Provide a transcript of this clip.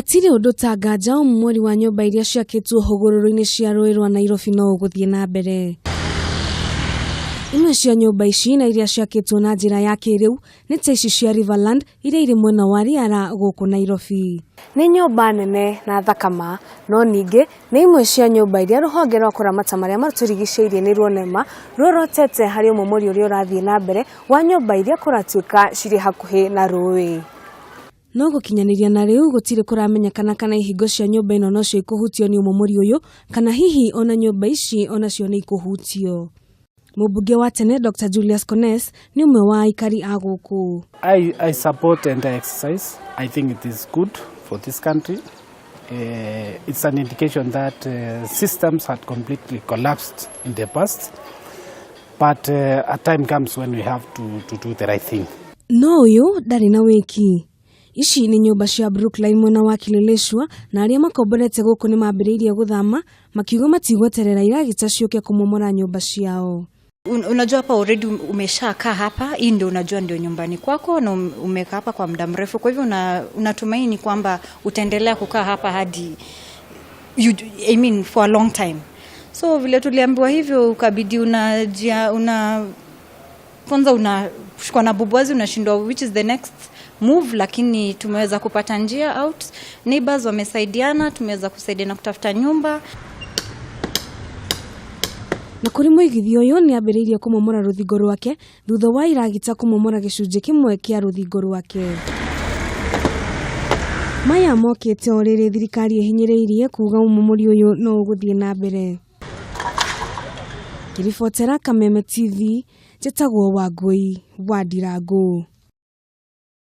Hatirĩ ũndũ ta nganja ũmomori wa nyũmba iria ciakĩtwo hũgũrũrũ-inĩ cia rũĩ rwa Nairobi no ũgũthiĩ na mbere. Imwe cia nyũmba ici na iria ciakĩtwo na njĩra ya kĩrĩu nĩ ta ici cia Riverland iria irĩ mwena wa Riara gũkũ Nairobi. Nĩ nyũmba nene na thaka ma, no ningĩ nĩ imwe cia nyũmba iria rũhonge rwa kũramata marĩa matũrigicĩirie nĩ ruonema ruorotete harĩ ũmomori ũrĩa ũrathiĩ na mbere wa nyũmba iria kũratuĩka cirĩ hakuhĩ na rũĩ. No gũkinyanĩria na rĩu gũtirĩ kũramenyekana kana ihingo cia nyũmba ĩno nocio ikũhutio nĩ ũmomori ũyũ kana hihi ona nyũmba ici onacio nĩ ikũhutio. Mũmbunge wa tene Dr. Julius Kones nĩ ũmwe wa aikari a gũkũ. I support and I exercise. I think it is good for this country. It's an indication that systems had completely collapsed in the past. But a time comes when we have to do the right thing. No ũyũ ndarĩ na wĩki. Ici nĩ nyũmba cia Brookline mwena wa Kileleshwa na arĩa makomborete gũkũ nĩ mambĩrĩirie gũthama makiuga matigweterera iragita ciũke kũmomora nyũmba ciao. Unajua hapa already umeshakaa hapa, hii ndio unajua ndio nyumbani kwako na umekaa hapa kwa muda mrefu, kwa hivyo unatumaini kwamba utaendelea kukaa hapa hadi you, I mean for a long time. So vile tuliambiwa hivyo, ukabidi unajia una kwanza unashikwa na bubwazi, unashindwa which is the next move, lakini tumeweza kupata njia out. Neighbors wamesaidiana, tumeweza kusaidiana kutafuta nyumba. Na kũrĩ mũigithia ũyũ nĩ ambĩrĩirie kũmomora rũthingo rwake thutha wa iragita kũmomora gĩcunjĩ kĩmwe kĩa rũthingo rwake. Maya mokĩte o rĩrĩ thirikari ĩhinyĩrĩirie kuga ũmomori ũyũ no ũgũthiĩ na mbere. Ngĩribotera Kameme TV, njĩtagwo Wangũi wa Ndirangũ.